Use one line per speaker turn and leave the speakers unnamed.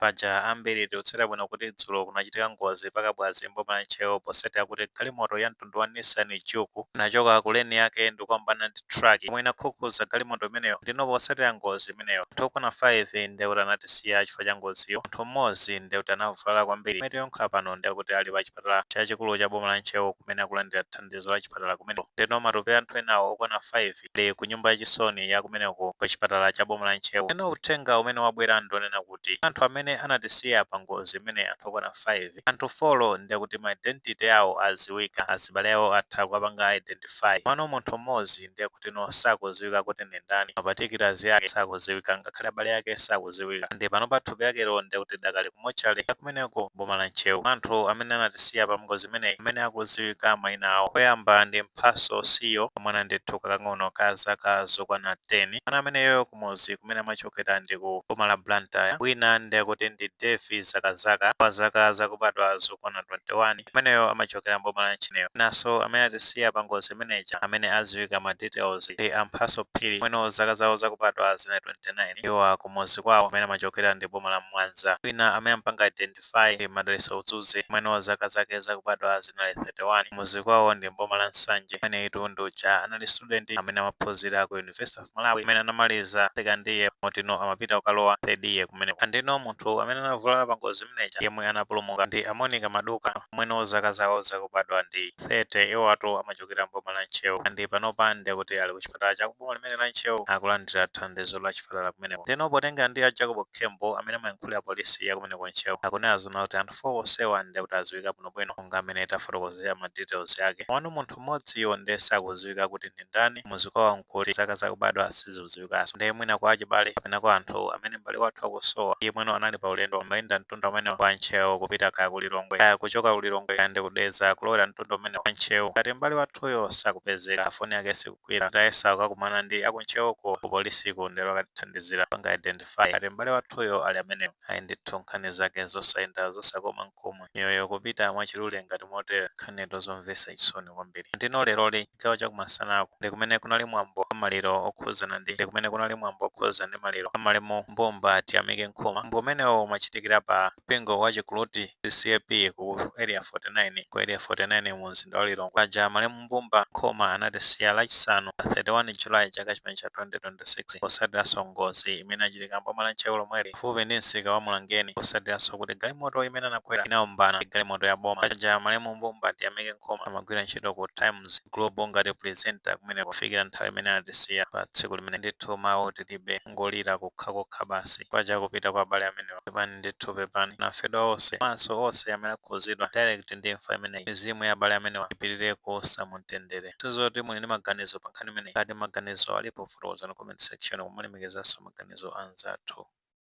Paja ambiri tikutsatira bwino kuti dzulo kunachitika ngozi pakabwazi mboma la Ntcheu, posatira kuti galimoto ya mtundu wa Nissan Juke inachoka ku lane yake ndikuombana ndi truck yomwe inakhukhuza galimoto imeneyo. Ndino posatira ngozi imeneyo, anthu okwana 5 ndekuti anatisiya chifukwa cha ngoziyo. Munthu mmodzi ndekuti anavulala kwambiri. Imene yonkhala pano ndekuti ali pa chipatala chachikulu cha boma la Ntcheu, kumene akulandira thandizo la chipatala kumeneko. Ndino matupi anthu enawo okwana 5 ali ku nyumba yachisoni ya kumeneko ku chipatala cha boma la Ntcheu. Eno uthenga umene wabwera ndionena kuti anthu amene anatisiya pa ngozi imene, anthu okwana 5, anthu 4 ndekuti ma identity yawo aziwika, azibale awo atha kukapanga identify. Mano munthu mmodzi ndekuti no sakuziwika kuti ndi ndani, ma particulars yake sakuziwika, ngakhale abale ake sakuziwika. Ndi pano pa thupi yakelo ndekuti dakali ku mortuary kumeneko boma la Ntcheu. Anthu amene anatisiya pa ngozi imeneyi amene akuziwika mayina awo, oyamba ndi Mphaso Siyo, mwana ndithu kakang'ono ka zaka zokwana 10. Mwana ameneyo kumuzi kumene amachokera ndi ku boma la Blantyre. Wina ndekuti ndi Devi Zakazaka, wa zaka zakubadwa zokwana 21, ameneyo amachokera mboma la Ntcheu. Naso amene atisiya pa ngozi imeneja amene aziwika ma details ndi Amphaso Phiri, mweno zaka zawo zakubadwa zina 29, iwo kumuzi kwawo amene amachokera ndi boma la Mwanza. Wina amene ampanga identify ndi Madaliso Udzuze, mweno zaka zake zakubadwa zinali 31, kumuzi kwawo ndi mboma la Nsanje. Amene itu ndi uja anali student amene amaphunzira ku University of Malawi, amene anamaliza second year, motino amapita kukalowa third year kumeneko. Andino munthu amene anavulala pa ngozi imeneja yemwe anapulumuka ndi Amonica Maduka, mweno zaka zawo zakubadwa ndi 30, iwo amachokera mboma la Ntcheu. Ndi panopa ndekuti ali ku chipatala cha kuboma limene la Ntcheu, akulandira thandizo la chipatala kumeneko. Ndino potenga ndi a Jacob Kembo amene amayankhulira polisi ya kumeneko Ntcheu, akunena zona kuti anthu 4 onsewa ndekuti aziwika bwinobwino monga amene tafotokozera ma details yake. Mano munthu mmodziyo ndiye sakuziwika kuti ndi ndani, muzi kwawo nkuti, zaka zakubadwa sizidziwikanso. Ndiye mwina kwa achibale kapena kwa anthu amene m'bale wathu akusowa, iye mwene anali pa ulendo, amayenda mtunda umene wa Ntcheu kupita kaya kulilongwe, kaya kuchoka kulilongwe kaya ndi kudeza kulowera mtunda umene wa Ntcheu. Ngati m'bale wathuyo sakupezeka, foni yake sikugwira, tayesa kukakumana ndi akuntcheuko kupolisiko, ndero akatithandizira panga identify ngati m'bale wathuyo ali amenewo. Ayi ndithu, nkhani zake zosayenda, zosakoma nkomwe, miyoyo kupita mwachilule ngati motere, nkhanizo zomvetsa chisoni kwambiri. Ndino leroli chigawo chakumasanako ndi kumene kunali mwambo wa maliro okhuzana ndi ndi kumene kunali mwambo okhuzana ndi maliro amalemu Mbumba Tiyamike Nkhoma. Mwambo umenewo umachitikira pa mpingo wa Chikuluti CCAP ku Area 49, ku Area 49 mu mzinda wa Lilongwe. Paja malemu Mbumba Nkhoma anatisiya Lachisanu pa 31 July chaka chimene cha 2026, posatiranso ngozi imene achitika mboma la Ntcheu lomweli, pafupi ndi msika wa Mulangeni, posatiranso kuti galimoto imene anakwera inaombana ndi galimoto ya boma. Paja malemu Mbumba Tiyamike Nkhoma amagwira ntchito ku Times Global ngati presenter kumene kufikira nthawi imene anatisiya pa tsiku limene. Ndithu mawu tilibe, ngolira kukhakokha basi. Paja kupita kwa abale amenewa, pepani ndithu, pepani nafedwa onse komanso onse amene akhuzidwa direct ndi imfa imeneyi. Mizimu ya abale amenewa ipitirire kuusa mu mtendere. Sizoti muli ndi maganizo pa nkhani imeneyi? Ngati maganizo alipo, fotokozani comment section, kumulemekezanso maganizo anzathu.